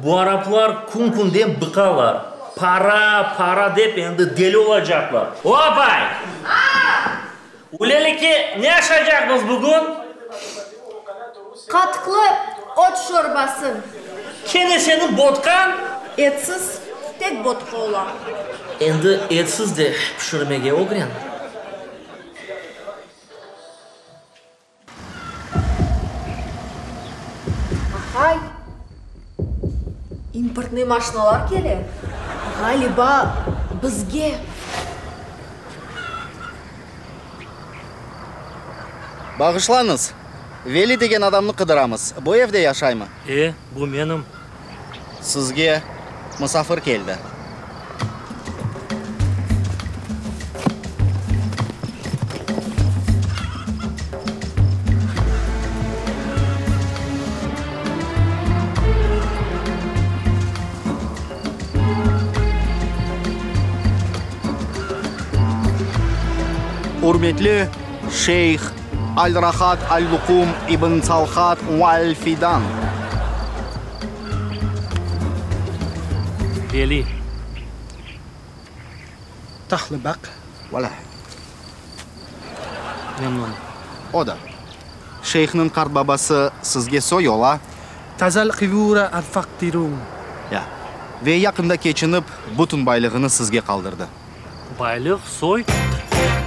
Bu araplar kün-künden bıqalar. Para, para dep endi deli olacaqlar. O apay! Üylelike ne aşaycaqmız bugün? Qatıqlı ot şorbası. Kene seniñ botqañ? Etsiz tek botqa ola. Endi etsiz de pişirmege ögren. Ahay, importnıy maşinalar kele, ğaliba, bizge. Bağışlañız, Veli degen adamnı qıdıramız, bu evde yaşaymı? E, bu menim. Sizge musafir keldi. Ürmetli şeyh Al-Rahat Al-Luqum ibn Salhat Ual-Fidan. Veli. Tahlı baq. Valâ. Memnun. O da. Şeyhniñ qartbabası sizge soy ola. Tazal qivura arfaqtirun. Ya. Ve yaqında keçinip, bütün baylığını sizge qaldırdı. Baylıq, soy,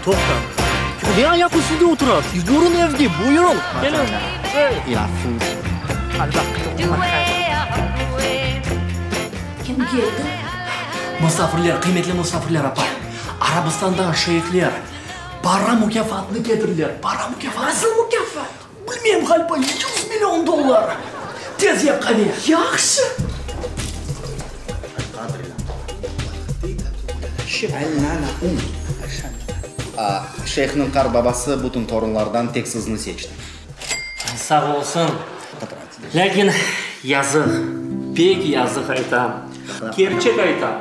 toqta. Ne ayaq üstünde oturasız? Yürün evge, buyurıñ, keliñ. Kim keldi? Musafirler, qıymetli musafirler, apay. Arabistandan şeyhler para mukâfatını ketirdiler, para mukâfatını. Nasıl mukâfat? Bilmeyim, ğaliba, yüz million dollar. Tez yap qave. Yahşı. Şeyhniñ qartbabası bütün torunlardan tek sizni seçti. Sağ olsun. Lâkin yazıq, pek yazıq aytam, kerçek aytam,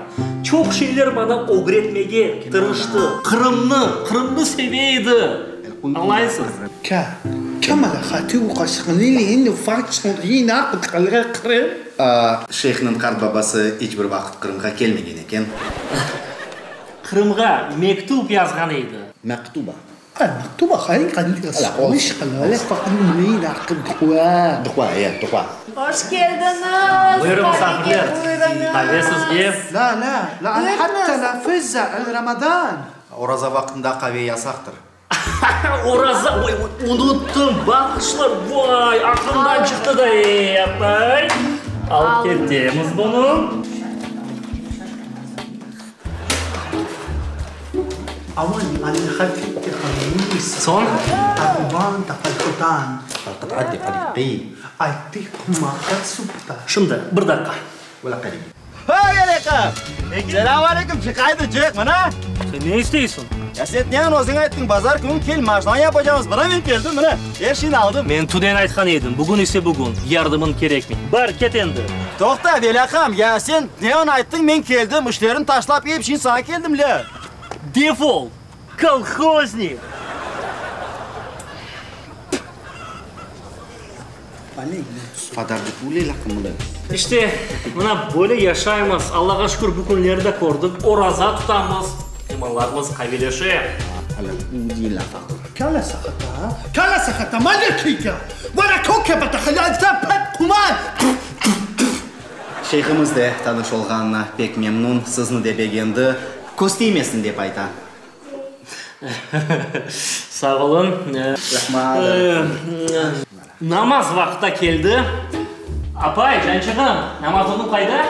çoq şeyler maña ögretmege tırıştı. Qırımnı, Qırımnı seve edi. Añlaysız? Şeyhniñ qartbabası iç bir vaqıt Qırımğa kelmegen eken. Qırımğa mektüp yazğan edi. Mektuba. Hoş keldiñiz! Buyurıñ, musafirler! Qave sizge! Oraza vaqtında qave yasaqtır. Oraza, oy, unuttım, bağışla, vay, aqlımdan çıqtı da, ey, apay. Alıp ketemiz bunı. Soñ? Şimdi, bir daqqa. Selâm aleyküm, çıqaydı, cıq, mına. Sen ne isteysiñ? Ya sen nenen özüñ ayttıñ, bazar künü kel, maşnanı yapacamız, mına men keldim, mına, er şeyni aldım. Men tünen aytqan edim, bugün ise bugün, yardımıñ kerekmey. Bar, ket endi. Toqta, Veli aqam, ya sen nenen ayttıñ, men keldim, işlerimni taşlap, ep şeyni saña keldim, le. Defol, kolhoznik! İşte, mına böyle yaşaymız, Allağa şükür, bu künleri de kördik, oraza tutamız, imanlarımız qavileşe. Şeyhimiz de tanış olğanına pek memnun, sizni de begendi, köz tiymesin dep ayta. Sağ olun. Namaz vaqta keldi. Apay, cançığım, namazlığıñ qayda?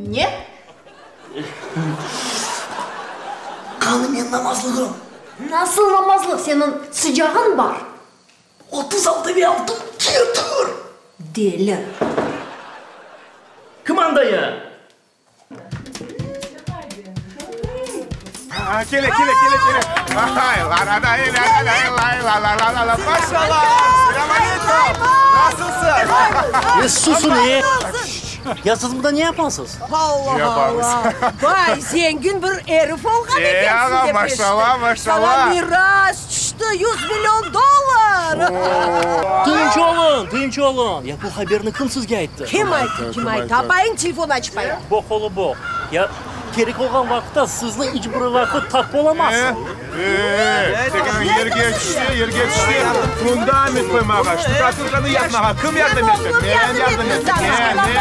Ne? Qanı menim namazlığım? Nasıl namazlıq? Seniñ sıcağıñ bar. 36 ve altı ketir! Deli. Kim anda ya? Kele, kele, kele, kele. Maşallah! Selâm aleyküm! Nasılsın? E, susun, e! Ya siz mında ne yapasız? Allah Allah! Vay, zengin bir erif olğan ekensiñ, dep eşittim. E, ağa, maşallah, maşallah! Saña miras tüşti. tüşti, 100 million dollar! Tınç olun, tınç olun! Ya bu haberni kim sizge ayttı? Kim ayttı, kim ayttı? Apayıñ telefon açıp ayttı. Boq olı boq. Ya kerek olğan vaqıtta sizni iç bir vaqıt tapıp olamazsıñ. E, e, yerge tüşti, yerge tüşti. Fundament qoymağa, ştukaturkanı yapmağa kim yardım etti? Men yardım ettim, men, men.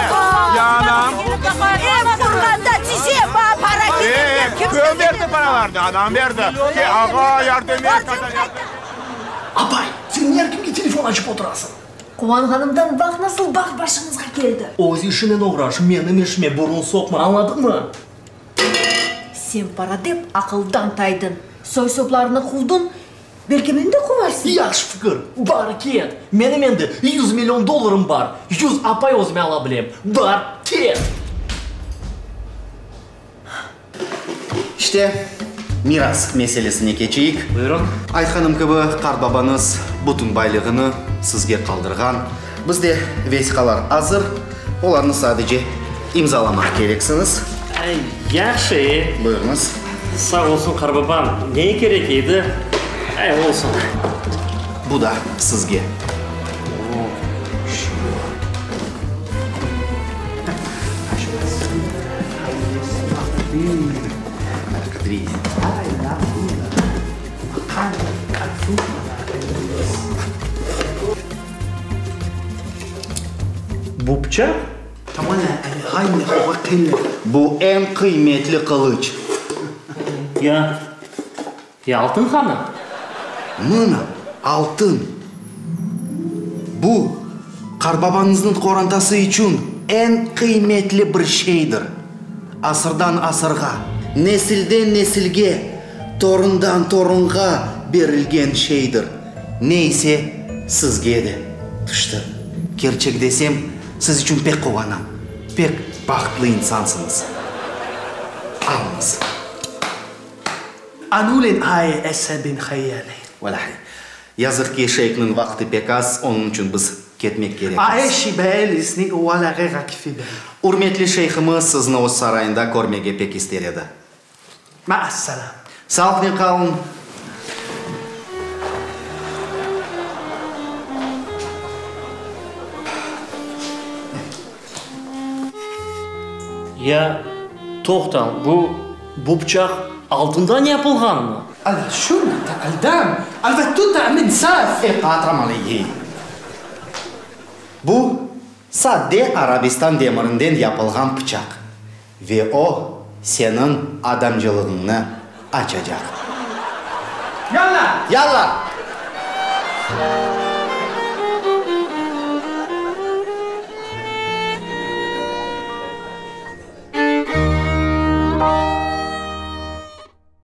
Ya anam? Ev qurğanda tize, maña para ketirgen kim? Kim berdi paralarnı? Anam berdi. Ke, ağa, yardım et. Apay, sen ne er kimge telefon açıp oturasıñ? Quvanğanımdan baq nasıl baht başımızğa keldi. Öz işinen oğraş, menim işime burun soqma, añladıñmı? Sen para dep aqıldan taydıñ, soy-soplarnı quvdıñ, belki meni de quvarsıñ? Yahşı fikir, bar ket! Menim endi 100 million dollarım bar, 100 apay özüme ala bilem. Bar, ket! İşte, miras meselesine keçeyik. Buyurıñ. Aytqanım kibi, qartbabañız bütün baylığını sizge qaldırğan. Bizde vesiqalar azır, olarnı sadece imzalamaq kereksiñiz. Yahşı. Buyurıñız. Sağ olsun, qartbabam. Nege kerek edi? Ay, olsun. Bu da sizge. Bu pıçaq? Bu eñ qıymetli qılıç. Ya, ya altın qanı? Mına, altın. Bu, qartbabañıznıñ qorantası içün eñ qıymetli bir şeydir. Asırdan asırğa, nesilden nesilge, torundan torunğa berilgen şeydir. Ne ise, sizge de tüşti. Kerçek desem, siz içün pek quvanam. Pek bahtlı insansıñız. Alıñız. Yazıq ki, şeyhniñ vaqtı pek az, onıñ içün biz ketmek kerekmiz. Ürmetli şeyhimiz sizni öz sarayında körmege pek ister edi. Sağlıqnen qalıñ. Ya, toqtañ, bu, bu pıçaq altından yapılğanmı? Bu, sade Arabistan demirinden yapılğan pıçaq. Ve o, seniñ adamcılığıñnı açacaq. Yalla! Yalla!